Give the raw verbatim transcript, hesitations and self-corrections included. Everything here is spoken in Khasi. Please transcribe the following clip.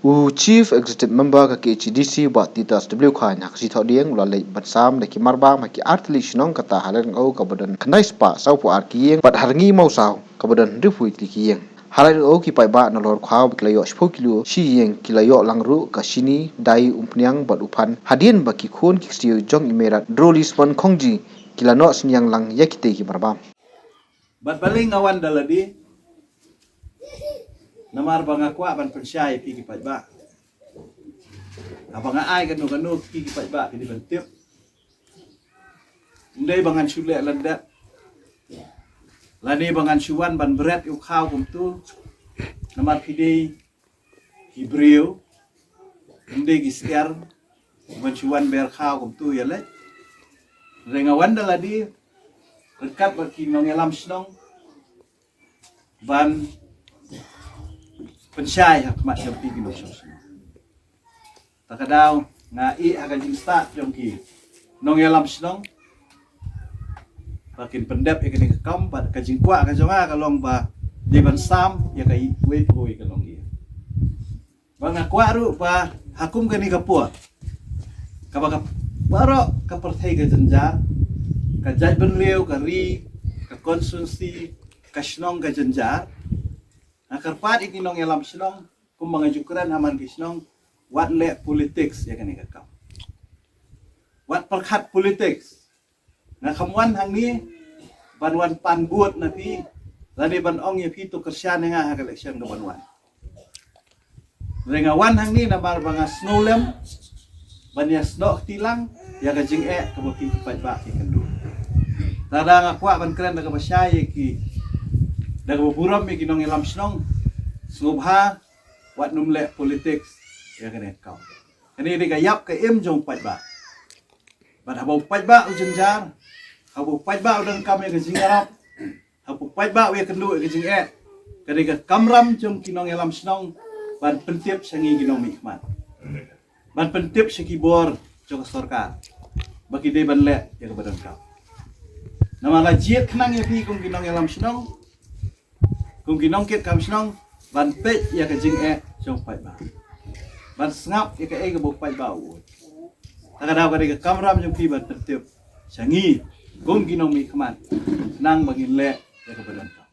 U Chief Executive Member ka K H A D C, Bah Titus W Chyne, ha ka sngi Thohdieng u la leit ban sam da ki marbam ha ki artylli ki shnong, kata ha Laitlyngoo kaba don khyndai spah sawphew ar ki ïing bad ha Rngiew Mawsaw kaba don hynriewphew tylli ki ïing. Ha Laitlyngoo ki paidbah nalor u khaw ba ki la ïoh shiphew kilo shi ïing ki la ïoh lang ruh ka shini, dai, umphniang bad u phan, hadien ba ki khun ki ksiew jong i Mairat Drolly Symon Khongji ki la noh synñiang lang ïa kitei ki marbam. Bad balei nga wan da lade? Namar ba nga kwah ban pynshai ïa phi ki paidbah. Haba nga ai kano kano, phi ki paidbah phi dei ban tip. Ym dei ba ngan shu leh lyndet lane ba ngan shu wan ban bret ïa u khaw kumto. Namar phi dei ki briew, ym dei ki syiar ban shu wan ber khaw kumto ïa leit. Hynrei nga wan da lade ryngkat bad ki nongïalam shnong ban pynshai ha khmat jong phi ki nongshong shnong. Ta ka daw nga ïeh ha ka jingstad jong ki nongïalam shnong ba kin pyndep ïa kane ka kam, bad ka jingkwah ka jong nga ka long ba dei ban sam ïa kawei pa kawei ka nongïalam. Ba nga kwah ruh ba ha kum kane ka por kaba ka baroh ka pyrthei ka jynjar, ka jaitbynriew, ka ri, ka constituency, ka shnong ka jynjar, nga kyrpad ïa ki nongïalam shnong kumba nga ju kren ha man ki shnong, wat leh politics ïa kane ka kam. Wat pyrkhat politics. Nga kam wan hangne ban wan pan vote na phi lane ban ong ïa phi to kyrshan ïa nga ha ka election kaban wan. Hynrei nga wan hangne namar ba nga sngewlem ban ïasnoh kti lang ïa ka jingeh kaba phi ki paidbah phi kynduh. Lada nga kwah ban kren da kaba shai ïa ki, da kaba burom ïa ki nongïalam shnong, sngewbha wat nym leh politics ïa kane ka kam. Kane dei ka ïap ka im jong u paidbah. Bad haba u paidbah u jynjar, haba u paidbah u donkam ïa ka jingïarap, haba u paidbah u ïakynduh ïa ka jingeh, ka dei ka kamram jong ki nongïalam shnong ban pyntip sha ngi ki nongmihkhmat, ban pyntip sha ki bor jong ka sorkar ba ki dei ban leh ïa kaba donkam. Namar la jied khnang ïa phi kum ki nongïalam shnong, kum ki nongkitkam shnong, ban peit ïa ka jingeh jong u paidbah, ban sngap ïa kaei kaba u paidbah u ong. Ta ka daw ka dei ka kamram jong phi ban pyntip sha ngi kum ki nongmihkhmat khnang ba ngin leh ïa kaba donkam.